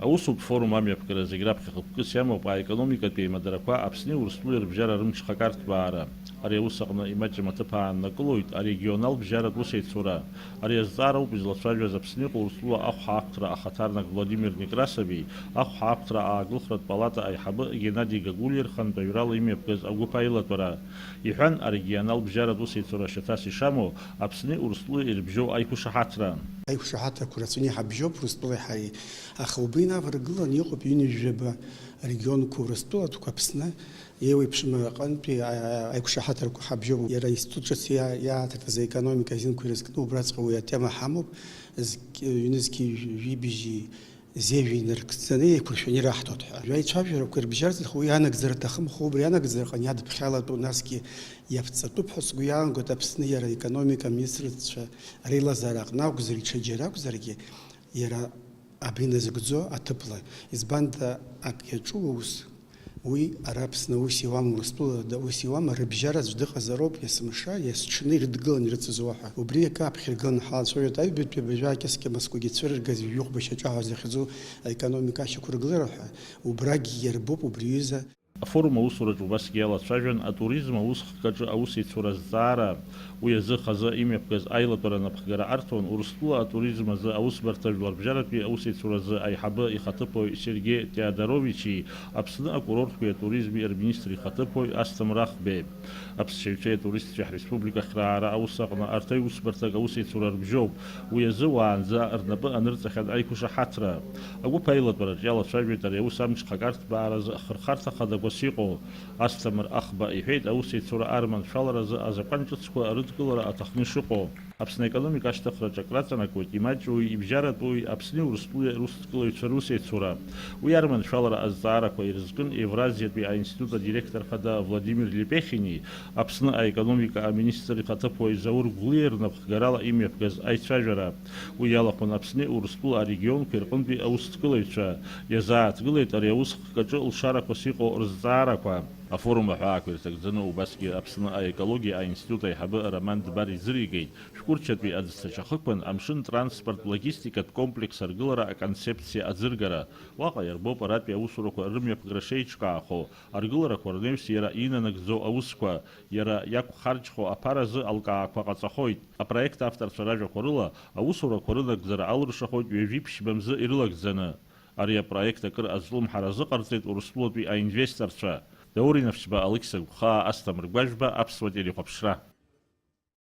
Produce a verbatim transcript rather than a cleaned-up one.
Аусутә форум амҩаԥгара зегь раԥхьа хықәкыс иамоуп аекономикатә еимадарақәа Аԥсни Урыстәылеи рыбжьара рымҽхак арҭбаара. Ари аус аҟны имаҷым аҭыԥ ааннакылоит арегионал бжьаратә усеицура. Ари азҵаара ауп излацәажәаз Аԥсны иҟоу Урыстәыла ахәҳаахәҭра ахаҭарнак Владимир Некрасови, ахәҳаахәҭра аагылхратә палата аиҳабы Геннади Гагулиа рхантәаҩрала имҩаԥгаз агәыԥ аилатәара. Иҳәан, арегионал бжьаратә усеицура шьаҭас ишамоу Аԥсни Урыстәылеи ирыбжьоу аиқәышаҳаҭра. Аиқәшаҳаҭрақәа рацәаны иҳабжьоуп Урыстәылеи ҳареи, аха убри инаваргыланы иҟоуп ҩынҩажәаба регионқәа Урыстәылатәқәа Аԥсны еиуеиԥшым аҟынтәи, а, аиқәшаҳаҭрақәа ҳабжьоуп. Иара аинститут ҿыц иа-, иааҭыртыз аекономика азинқәа ирызкны убраҵәҟьа уи атема ҳамоуп, зқь-, ҩнызқьи жәибжьи зежәа инаркӡаны еиқәыршәаны ираҳҭоит ҳәа. Жәаҩа ицәажәарақәа ирыбжьарц рҭаху уи анагӡара аҭахымхо, убри анагӡара аҟны иадыԥхьалатәу, насгьы иаԥҵатәуп ҳәа сгәы иаанагоит Аԥсны иара аекономика аминистрцәа реилазаара аҟны акәзар, иҽаџьара акәзаргьы, иара абри назыгӡо аҭыԥла. Избанда ак иаҿу аус, уи ара Аԥсны аус иуам, Урыстәыла ус иуам, рыбжьара аӡә дыҟазароуп, есымша, есҽны ирыдгыланы ирыцызуа ҳәа. Убри акы аԥхьаргыланы ҳалацәажәоит аҩбатәи абыржәы акьыскьа мызқәагьы цәырыргаз ҩажәи хәба шьаҿа ҳәа захьӡу аекономика ашьақәыргылара ҳәа. Убрагьы иарбоуп убри аҩыза. Афорум аусураҿы убасгьы иалацәажәон атуризм аусхкаҿы аусеицура азҵаара. Уи азы хазы имҩаԥгаз аилатәара напхгара арҭон Урыстәыла атуризм азы аусбарҭа жәларбжьаратәи аусеицуразы аиҳабы ихаҭыԥуаҩ Сергеи Теодоровичи Аԥсны акурортқәеи атуризми рминистр ихаҭыԥуаҩ Асҭамыр Ахбеи. Аԥсшьаҩцәеи атуристцәеи ҳреспублика ахраара аус аҟны арҭ аиусбарҭак аусеицура рыбжьоуп. Уи азы уаанӡа рнапы анырҵахьан аиқәышаҳаҭра. Агәыԥ аилатәараҿ иалацәажәеит ари аус амҽхак арҭбааразы ахырхарҭа хадақәас иҟоу Асҭамыр Ахба. Иҳәеит, аусеицура арманшәаларазы азакәан ҿыцқәа рыдкылара аҭахны ишыҟоу. Аԥсны аекономика ашьҭыхраҿы акраҵанакуеит имаҷуи ибжьаратәуи Аԥсни Урыстәылеи русҭкылаҩцәа русеицура. Уи арманшәалара азҵаарақәа ирызкын Евразиатәи аинститут адиректор хада Владимир Лепехини, Аԥсны аекономика аминистр ихаҭыԥуаҩ Заур Гәлиа рнапхгарала имҩаԥгаз аицәажәара. Уи иалахәын Аԥсни Урыстәыла арегионқәеи рҟынтәи аусҭкылаҩцәа. Иазааҭгылеит ари аус хкаҿы лшарақәас иҟоу рызҵаарақәа. Афорум аҳәаақәа ирҭагӡаны убасгьы Аԥсны аекологиа аинститут аиҳабы Роман Дбар изыригеит, Шәҟәырчатәи аӡҭача хықәан амшын транспорт логистикатә комплекс аргылара аконцепциа аӡыргара. Уаҟа иарбоуп аратәи аусурақәа рымҩаԥгара шеиҿкаахо, аргыларақәа рнаҩс иара инанагӡо аусқәа, иара иақәхарџьхо аԥара азы алкаақәа ҟаҵахоит. Апроект авторцәа ражәақәа рыла, аусурақәа рынагӡара алыршахоит ҩажәи ԥшьба мзы ирылагӡаны. Ари апроект акыр азҿлымҳара азыҟарҵеит Урыстәылатәи аинвесторцәа. Даур Инаԥшьба, Алықьса Гәхаа, Асҭамыр Гәажәба, Аԥсуа телехәаԥшра.